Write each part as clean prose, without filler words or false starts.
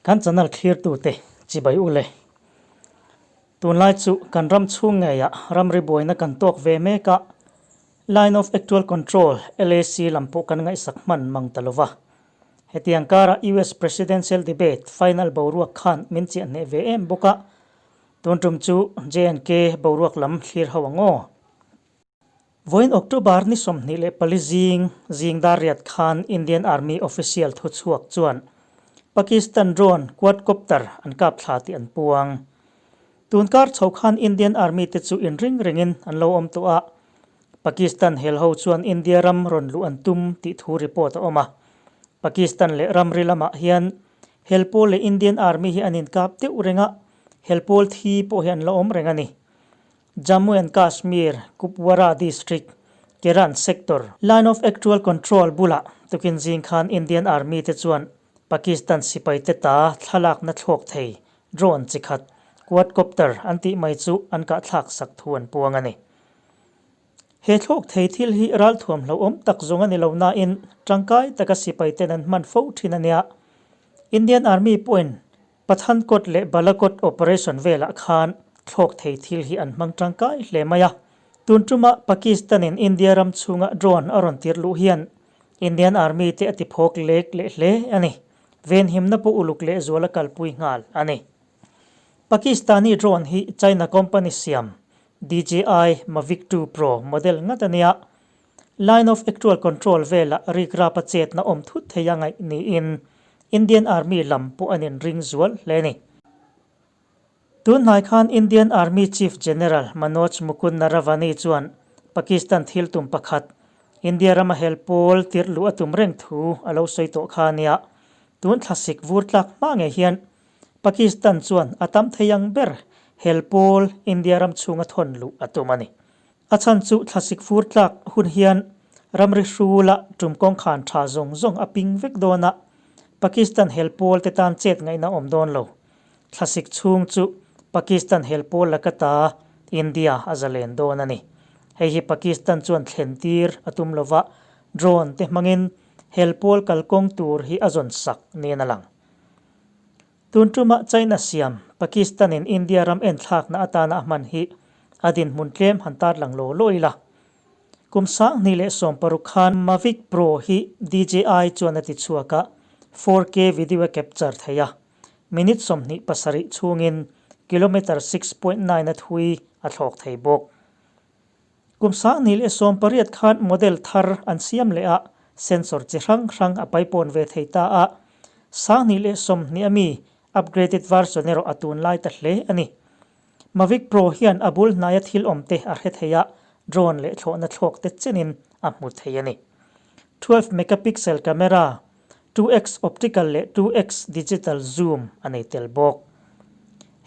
Kan channel thlirtute chibai u le. Tunlai chu kan ram chhung ngeiah ramri buaina kan tawk ve mek a, Line of Actual Control, LAC, lam pawh kan ngaihsak hman mang ta lova. Hetiang karah US Presidential Debate final boruak khan min chiah hneh ve em bawk a, tun tum chu J&K boruak lam thlir ho ang aw. Vawiin October ni 24 zing, zing dar riat khan Indian Army official thuchhuak chuan Pakistan drone quadcopter an kap thla tih an puang. Tun kar chho khan Indian Army te chu inring rengin an lo awm tawh a, Pakistan hel ho chuan India ram rawn luh an tum tih thu report a awm a. Pakistan leh ramri lamah hian hel pawl leh Indian Army hi an inkap deuh reng a, hel pawl thi pawh hi an la awm reng a ni. Jammu and Kashmir, Kupwara district, Keran sector, Line of Actual Control bulah tukin zing khan Indian Army te chuan Pakistan sipai te ta thlalakna thlawk thei drone chi khat, quadcopter an tih mai chu an kahthlak sak thu an puang a ni. He thlawk thei thil hi ralthuam hlauhawm tak zawng a ni lo nain tangkai taka sipai ten an hman fo thin a nia. Indian Army pawhin Pathankot leh Balakot operation velah khan thlawk thei thil hi an hmang tangkai hle mai a. Tun tuma Pakistan-in India ram chhunga drone a rawn tir luh hian Indian Army te a ti phawk lek leh hle a ni. Venhimna pawh uluk leh zual a kalpui nghal a ni. Pakistani drone hi China company siam DJI Mavic 2 Pro model ngat a nia. Line of Actual Control velah rikrap a chetna awm thut thei a ngaih niin Indian Army lam pawh an inring zual hle a ni. Tun hnai khan Indian Army Chief General Manoj Mukund Naravane chuan Pakistan thil tum pakhat, India rama hel pawl tirh luh a tum reng thu a lo sawi tawh kha a nia. Tun thlasik vur tlak hma ngei hian Pakistan chuan a tam thei ang ber hel pawl India ram chhunga thawn luh a tum a ni. A chhan chu thlasik fur tlak hun hian ramri hrula tum kawngkhan tha zawng zawng a ping vek dawn a, Pakistan hel pawl te tan chet ngaihna awm dawn lo. Thlasik chhung chu Pakistan hel pawl laka ta India a zalen dawn a ni. Hei hi Pakistan chuan thlen tir a tum lova, drone te hmangin hel pawl kalkawng tur hi a zawn sak niin a lang. Tun tumah China siam, Pakistan-in India ram enthlakna atana a hman hi a dinhmun tlem han tarlang law law ila. Kum 2016 khan Mavic Pro hi DJI chuan a ti chhuak a, 4K video a capture thei a, minute 27 chhungin kilometre 6.9 a thui a thlawk thei bawk. Kum 2018 khan model thar an siam leh a, sensor chi hrang hrang a paipawn ve thei ta a, 2020 ami upgraded version erawh a tunlai ta hle a ni. Mavic Pro hian a bul hnaia thil awm te a hre thei a, drone leh thlawhna thlawk te chenin a hmu thei a ni. 12 megapixel camera, 2X optical leh 2X digital zoom a nei tel bawk.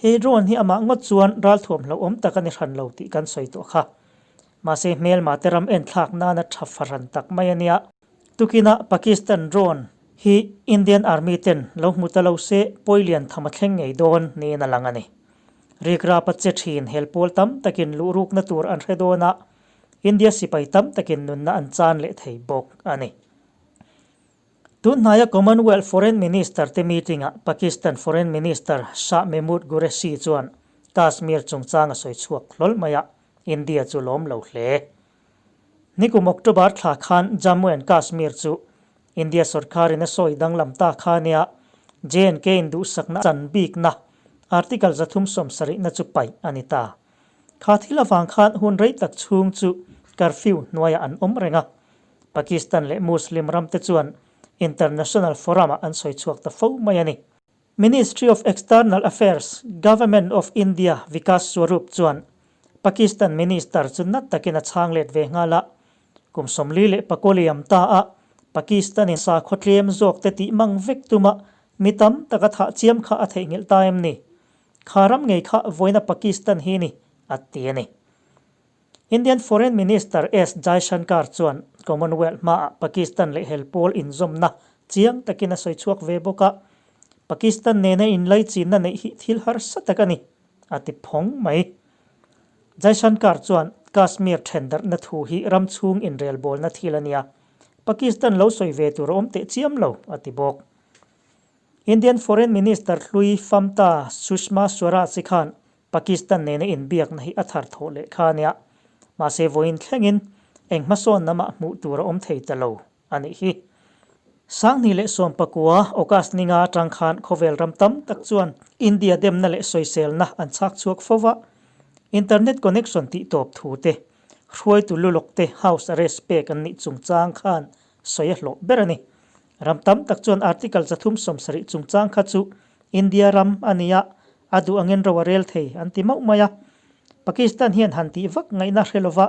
He drone hi amah ngawt chuan ralthuam hlauhawm tak a ni hran lo tih kan sawi tawh kha. Mahse hmelma te ram enthlak nana tha fahran tak mai a nia. Tukinah Pakistan drone hi Indian Army ten lo hmu ta lo se pawi lian tham a thleng ngei dawn niin a lang a ni. Rikrap a che thin hel pawl tam takin luhrukna tur an hre dawn a, India sipai tam takin nunna an chan leh thei bawk a ni. Tun hnaia Commonwealth Foreign Minister te meeting-ah Pakistan Foreign Minister Shah Mehmood Qureshi chuan Kashmir chungchang a sawi chhuak hlawl mai a, India chu lawm lo hle. Nikum October thla khan Jammu and Kashmir chu India sorkarin a sawi danglam ta kha nia J&K in duhsakna chan bikna Article 370 na chu paih a ni ta. Kha thil avang khan hun rei tak chhung chu curfew hnuaiah an awm reng a, Pakistan leh Muslim ram te chuan international forum-ah an sawi chhuak ta fo mai a ni. Ministry of External Affairs, Government of India Vikas Swarup chuan Pakistan Minister chu nat takin a chhang let ve nghal a, kum 44 liam ta a Pakistan-in sakhaw tlem zawk te tih mang vek tuma mi tam taka thah chiam kha a theihnghilh ta em ni? Kha ram ngei kha vawiina Pakistan hi ni, a ti a ni. Indian Foreign Minister S Jaishankar chuan Commonwealth hmaah Pakistan leh hel pawl inzawmna chiang takin a sawi chhuak ve bawk a, Pakistan nena inlaichinna neih hi thil harsa tak a ni, a ti phawng mai. Jaishankar chuan Kashmir thendarhna thu hi ram chhung inrelbawlna thil a nia, Pakistan lo sawi ve tur a awm teh chiam lo, a ti bawk. Indian Foreign Minister hlui Famta Sushma Swaraj-i khan Pakistan nena inbiakna hi a thar thawh leh kha a nia. Mahse vawiin thlengin eng hmasawn lamah hmuh tur a awm thei ta lo a nih hi. 2019 August ninga atang khan khawvel ram tam tak chuan India demna leh sawiselna an chhak chhuak fo va, internet connection tih tawp thu te, hruaitu lulawk te house arrest pek an nih chungchang khan sawi a hlawh ber a ni. Ram tam tak chuan Article 370 chungchang kha chu India ram a nia, a duh angin ro a rel thei an ti mauh mai a. Pakistan hian han tih vak ngaihna hre lova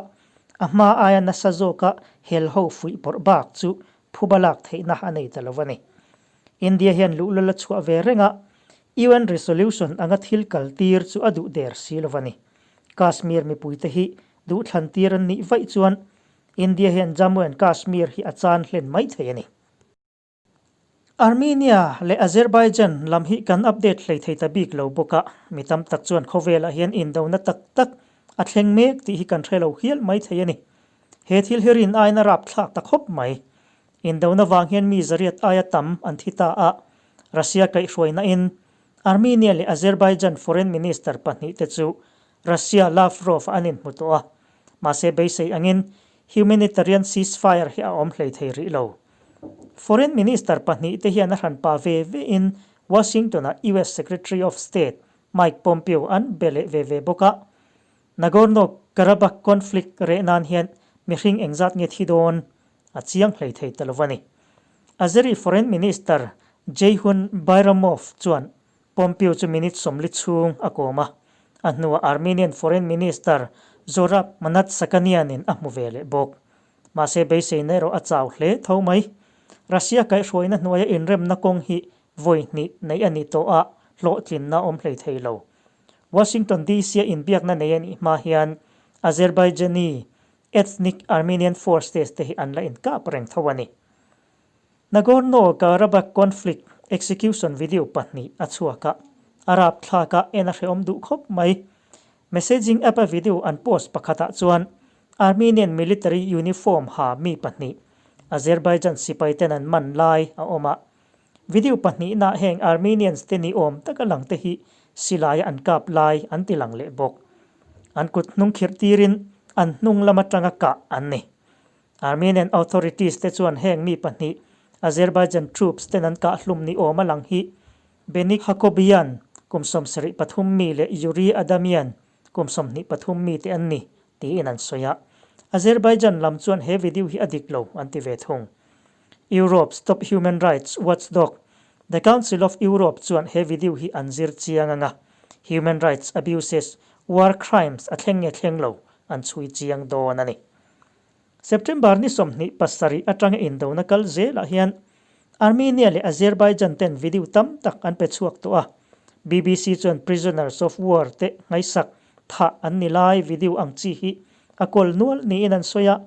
a hma aia nasa zawka hel ho fuih pawrh bak chu phuba lak theihna a nei ta lo a ni. India hian luhlul a chhuah ve reng a, UN resolution anga thil kal tir chu a duh der si lo a ni. Kashmir mipuite hi duhthlan tir an nih vaih chuan India hian Jammu and Kashmir hi a chan hlen mai thei a ni. Armenia leh Azerbaijan lam hi kan update hlei thei ta bik lo bawk a, mi tam tak chuan khawvelah hian indona tak tak a thleng mek tih hi kan hre lo hial mai thei a ni. He thil hi rin aiin a rapthlak ta khawp mai. Indona vang hian mi zariat aia tam an thi ta a, Russia kaihhruainain Armenia leh Azerbaijan foreign minister pahnihte chu Russia Lavrov an inhmu tawh a, mahse beisei angin humanitarian ceasefire hi a awm hlei thei rih lo. Foreign Minister pahnihte hian a hranpa ve vein Washington-ah US Secretary of State Mike Pompeo an be leh ve ve bawk a. Nagorno-Karabakh conflict reh nan hian mihring engzat nge thi dawn a chiang hlei thei ta lo a ni. Azeri Foreign Minister Jeyhun Bayramov chuan Pompeo chu minute 40 chhung a kawm a, a hnuah Armenian Foreign Minister Zohrab Mnatsakanyan-in a hmu ve leh bawk. Mahse beiseina erawh a chau hle tho mai. Russia kaihhruaina hnuaia inremna kawng hi vawi hnih neih a ni tawh a, hlawhtlinna a awm hlei thei lo. Washington DC-a inbiakna nei a nih hma hian Azerbaijani ethnic Armenian forces te hi an la inkap reng tho a ni. Nagorno-Karabakh conflict execution video pahnih a chhuak a, a rapthlak a en a hrehawm duh khawp mai. Messaging app a video an post pakhatah chuan Armenian military uniform ha mi pahnih Azerbaijan sipai ten an man lai a awm a. Video pahnihna heng Armenians te ni awm taka lang te hi silaia an kap lai an ti lang leh bawk. An kut hnung khirh tirin an hnung lam atanga kah an ni. Armenian authorities te chuan heng mi pahnih Azerbaijan troops ten an kah hlum ni awm a lang hi Benik Hakobian kum 73 mi leh Yuri Adamian kum 23 mi te an ni tiin an sawi a. Azerbaijan lam chuan he video hi a dik lo an ti ve thung. Europe's top human rights watchdog The Council of Europe chuan he video hi an zir chiang anga human rights abuses, war crimes a thleng nge thleng lo an chhui chiang dawn a ni. September ni 27 atanga indona kal zelah hian Armenia leh Azerbaijan ten video tam tak an pe chhuak tawh a, BBC chuan prisoners of war te ngaihsak thah an ni lai video ang chi hi a kawl nual niin an sawi a,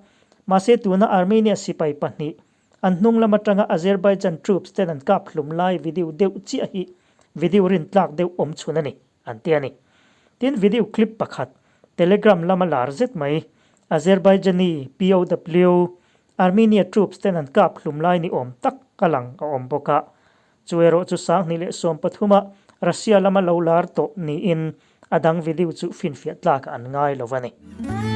mahse tuna Armenia sipai pahnih an hnung lam atanga Azerbaijan troops ten an kap hlum lai video deuh chiah hi video rintlak deuh awm chhun a ni. An ti a ni. Tin, video clip pakhat Telegram lama lar zet mai, Azerbaijani POW, Armenia troops ten an kap hlum lai ni awm tak a lang a awm bawk a. Chu erawh chu 2013 a Russia lama lo lar tawh niin a dang video chu finfiah tlakah an ngai lo a ni.